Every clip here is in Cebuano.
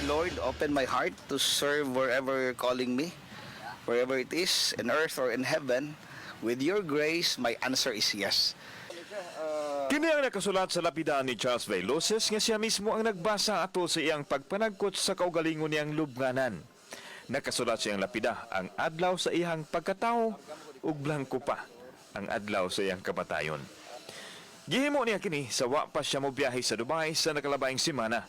Lord, open my heart to serve wherever you're calling me, wherever it is, in earth or in heaven. With your grace, my answer is yes. Kini ang nakasulat sa lapida ni Charles Vailoces nga siya mismo ang nagbasa atol sa iyang pagpanagkot sa kaugalingon niyang lubnganan. Nakasulat sa iyang lapida ang adlaw sa iyang pagkatao ug blangko pa ang adlaw sa iyang kamatayon. Gihimo niya kini sa wa pa siya mobiyahe sa Dubai sa nakalabayng semana.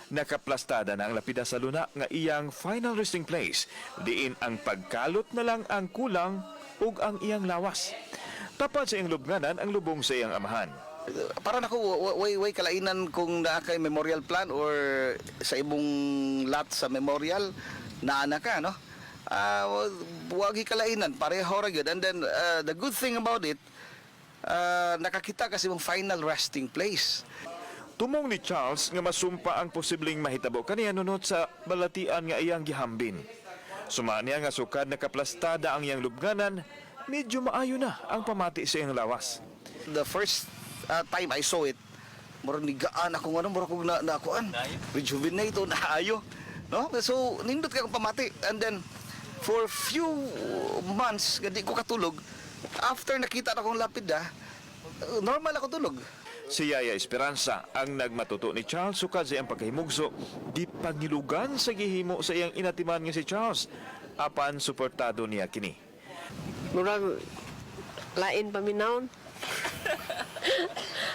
Nakaplastada na ang lapida sa luna nga iyang final resting place, diin ang pagkalot na lang ang kulang ug ang iyang lawas. Tapad sa iyang lubnganan ang lubong sa iyang amahan. Para nako way kalainan kung naa kay memorial plan or sa imong lot sa memorial naa na ka, no? Wag kalainan, pareho ra gyud. And then the good thing about it, nakakita kasi mong final resting place. Tumong ni Charles nga masumpa ang posibleng mahitabo kaniya nunot sa balatian nga iyang gihambin. Suma niya nga sukad nakaplastada ang iyang lubnganan, medyo maayo na ang pamati sa iyang lawas. The first time I saw it, murag nigaan ako nga, murag kog na nakuan, rejuvenate o naayo, no? So nindot kay akong pamati, and then for few months nga di ko katulog. After nakita na akong lapida, normal ako tulog. Si Yaya Esperanza ang nagmatuto ni Charles sukad sa iyang pagkahimugso, gipangilugan sa gihimo sa iyang inatiman nga si Charles. Apan suportado niya kini. Murag lain paminawon.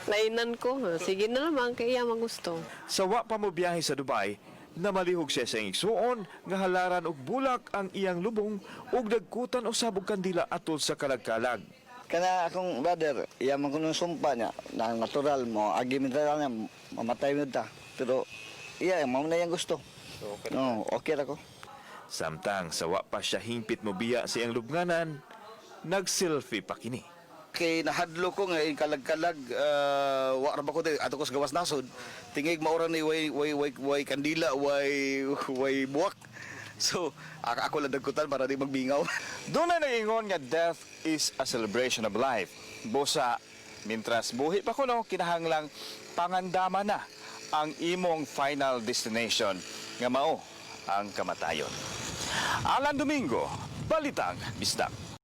Lainan ko. Sige na naman, kay iya magusto. Sa wa pa mo biyahe sa Dubai, namalihog siya sa iyang igsuon nga halaran og bulak ang iyang lubong ug dagkutan usab og kandila atol sa kalagkalag. Kana akong brother, iya man kuno sumpa niya, na natural mo, agi mi niya, mamatay mi ta. Pero iya, mao na iyang gusto. No, okay ra ko. Samtang sa wa pa siya hingpit mo biya sa iyang lubnganan, nag-selfie pa kini. Kay nahadlo ko nga kalagkalag, wa ra ba ko ato ko sa gawas nasod, tingig maura ni way kandila, way buwak. So ako lang dagkutan para di magbingaw. Doon na nagingon nga death is a celebration of life. Busa, mintras buhi pa kuno, kinahanglang pangandama na ang imong final destination nga mao ang kamatayon. Alan Domingo, Balitang Bisdak.